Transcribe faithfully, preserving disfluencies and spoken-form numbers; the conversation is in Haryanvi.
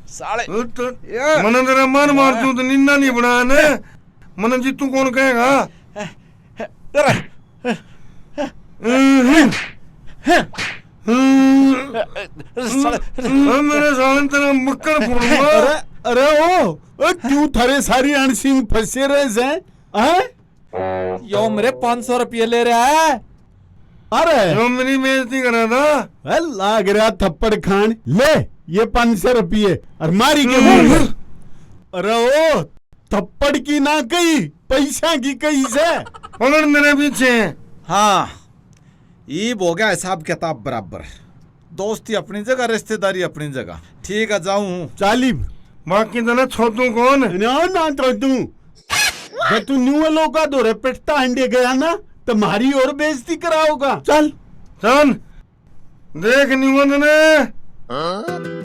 साले। मने तेरा मन मार दूं तो निन्ना नहीं बनाया ने। मने जीतू कौन कहेगा? तेरा साले। मेरे साले ने तेरा मक्कड़ फोड़ूंगा। अरे, अरे ओ, ओ, क्यों थारे सारी अण सिंह फंसे रहे हैं? हैं? यो मेरे पाँच सौ रुपये ले रहा है। अरे यो मेरी बेइज्जती करा था। ए, लाग रहा थप्पड़ खान। ले ये पाँच सौ रुपये और मारी के मुंह। अरे ओ, थप्पड़ की ना कही, पैसा की कही से। पकड़ मेरे पीछे। हाँ, ईब हो गया हिसाब किताब बराबर। दोस्ती अपनी जगह, रिश्तेदारी अपनी जगह। ठीक है, जाऊं हूँ। चाली। बाकी तना छोटू कौन? ना, ना, छोटू। जब तू न्यू लोगा धोरे पिटता हंडे गया ना, तो म्हारी और बेइज्जती कराओगा। चल। चल। देख न्यू ने